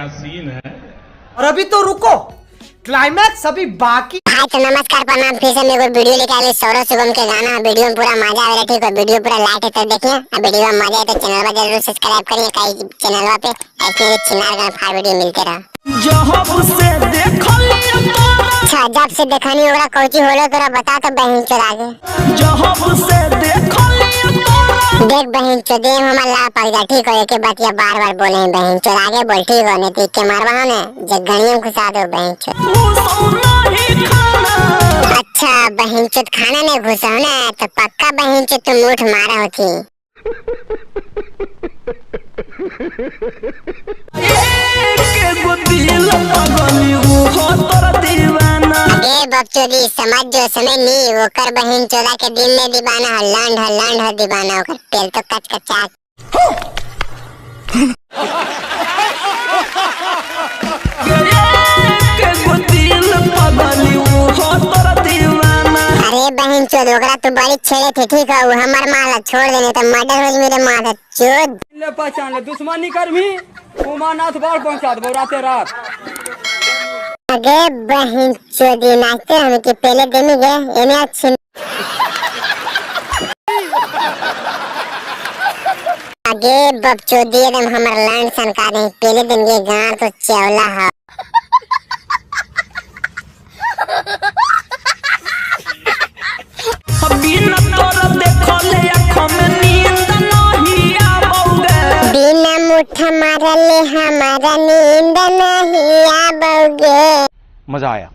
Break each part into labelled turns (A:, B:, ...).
A: क्या सीन है।
B: और अभी तो रुको, क्लाइमैक्स अभी बाकी।
C: भाई तो नमस्कार प्रणाम, फिर से मेरे को वीडियो लेके आए सौरभ शुभम के गाना। वीडियो में पूरा मजा आ रहा है, ठीक है। वीडियो पूरा लाइक है तो देखिए, और वीडियो में मजा आए तो चैनल पर जरूर सब्सक्राइब करिए। कई चैनल पे ऐसे चिनार गाना फाड़ वीडियो मिलते रहा। अच्छा जब से देखनी ओकरा कोची होलो तोरा बता तो बहन चोरा के। देख बहन चोदे हमार ला पड़ जा, ठीक हो। एक बात ये बार बार बोले हैं बहन चोद, आगे बोल, ठीक हो, नहीं तो के मारवा ने जे गणियम घुसा दो बहन चोद। अच्छा बहन चोद खाना नहीं घुसा ना तो पक्का बहन चोद तुम मुठ मारा होती। अगे बकचोदी समझ जो समय नी ओकर बहन चोदा के दिल में दीवाना हो, लंड हो, लंड हो दीवाना ओकर पेल तो कच कचा। अरे बहन चोद ओकरा तू बड़ी छेड़े थे, ठीक हो, हमर माला छोड़ देने तो मर्डर हो मेरे माथा चोद।
D: ले पहचान ले, दुश्मनी करमी उमानाथ बाढ़ पहुंचा देबो राते रात।
C: अगे बहन चोदी नाचते हम कि पहले दिन गे एने अच्छी। अगे बकचोदी एकदम हमर लैंड सनका दे पहले दिन गे गार तो चौला है। बिना मुठा मारले हमारा नींद नहीं आबोगे।
E: मजा आया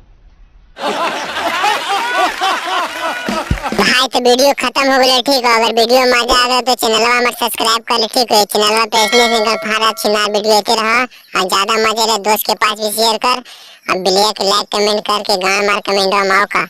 C: भाई तो वीडियो खत्म हो गया, ठीक हो। अगर वीडियो मजा आ गया तो चैनल हमारे सब्सक्राइब कर ले, ठीक है। चैनल पे ऐसने सिंगल फाड़ा छिना वीडियो आते रहा और ज्यादा मजा ले दोस्त के पास भी शेयर कर और बिलिया के लाइक कमेंट करके गांव मार कमेंट माओ का।